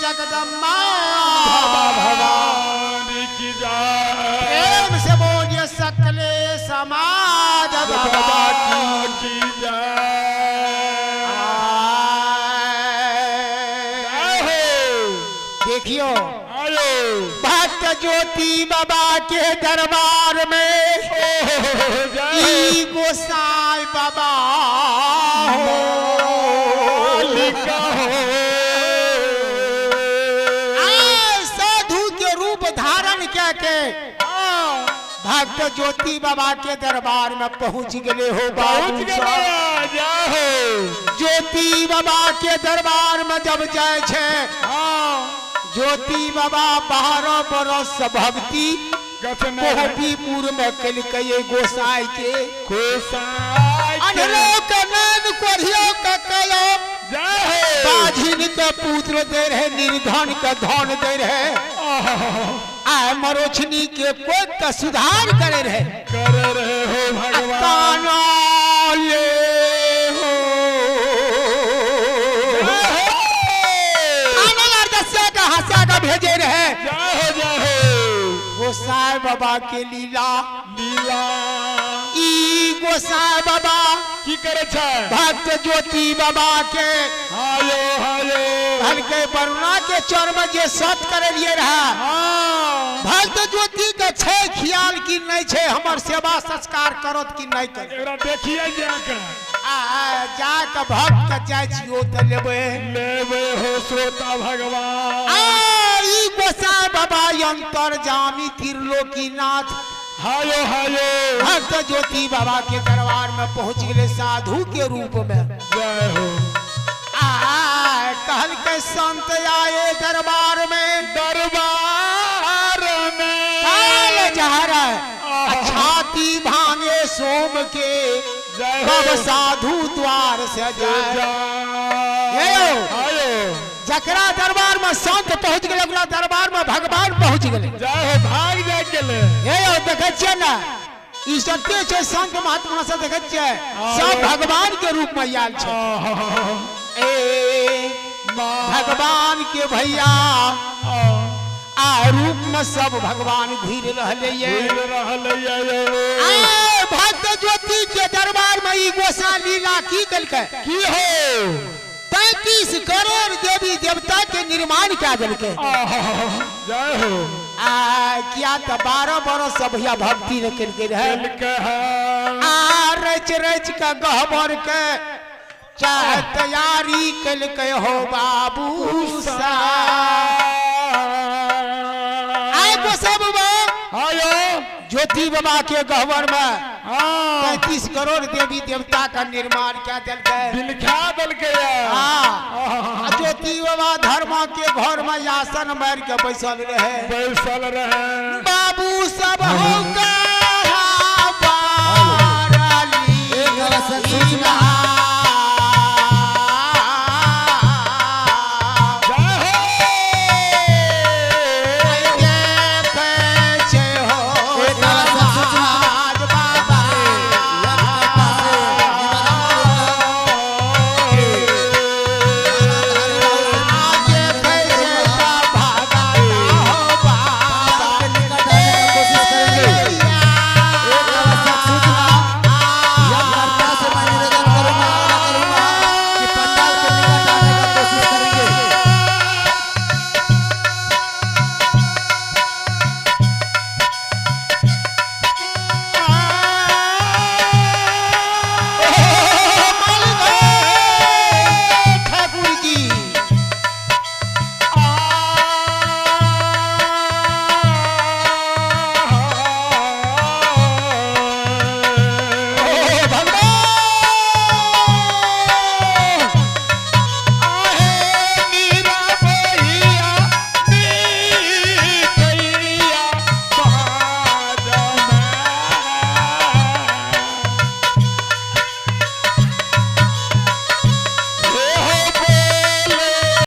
जगदम्बा भवानी की जय। प्रेम से बोलिए सकले समाज बाबा बाबा की की जय। आय। हो देखियो आयो भक्त ज्योति बाबा के दरबार में जय ई गोसाई बाबा हो। मालिका हो। आय साधु के रूप धारण क्या के भक्त ज्योति बाबा के दरबार में पहुंच गए हो बाबू पहुंच गए साहब। जय हो। ज्योति बाबा के दरबार में जब जाए छे हाँ ज्योति बाबा 12 बरस भक्ति गठन कोहबीपुर में कलकै गोसाई के गोसाई के। अनरो के नैन कोढ़ियो के कयो जय हो। बाझिन के पुत्र दे रहे निर्धन के धन दे रहे आय मरोछनी के कोई के सुधार करे रहे कर रहे हो भगवान। ताना ले हो जय हो। ताना यार दस्या का हंसा का भेजे रहे जय हो जय हो। गोसाई बाबा के लीला लीला ई गोसाई बाबा की करे छै भक्त ज्योति बाबा के हायो हायो। हल्के वरुणा के चर में जे सत करे लिए रहा हाँ भक्त ज्योति के छै ख्याल की नहीं छै हमर सेवा संस्कार करत की नहीं करे एकरा देखिए जाके आ जाके भक्त के जाइ छियो तऽ लेबै। लेबे हो श्रोता भगवान। आ ई गोसाई बाबा अंतर्जामी त्रिलोकीनाथ हायो हायो। भक्त ज्योति बाबा के दरबार में पहुंच गए साधु के रूप में। जय हो। आ कहल के संत आए दरबार में दरबार में काल जहर छाती भांगे सोम के जय कब हो। साधु द्वार से जाए। जय यो। हायो। जकरा दरबार में संत पहुंच गए ओकरा दरबार में भगवान पहुंच गए। जय हो भाग जाय गेले। हे यौ देखै छियै ने ई सत्य छै संत महात्मा से देखै छियै सब भगवान के रूप में आयल छै। ए भगवान के भैया आ रूप में सब भगवान घुरि रहले ये। घुरि रहले ये। आय भक्त ज्योति के दरबार में ई गोसा लीला की कलकै की हो 33 करोड़ देवी देवता के निर्माण क्या देलकै। जय हो। आ किया तऽ 12 बरस से भैया भक्ति ने केलकै रहे। केलकै हन। आ रच रच के गहबर के चाहे तैयारी केलकै हो बाबू सा। आय गोसा बाबा आयो ज्योति बाबा के गहबर में हाँ 33 करोड़ देवी देवता का निर्माण क्या देलकै। दिलखा देलकै। हाँ ज्योति बाबा धर्म के घर में आसन मार के बैसल रहे बैसल रहे बाबू सब हो एक आवश्यक सूचना।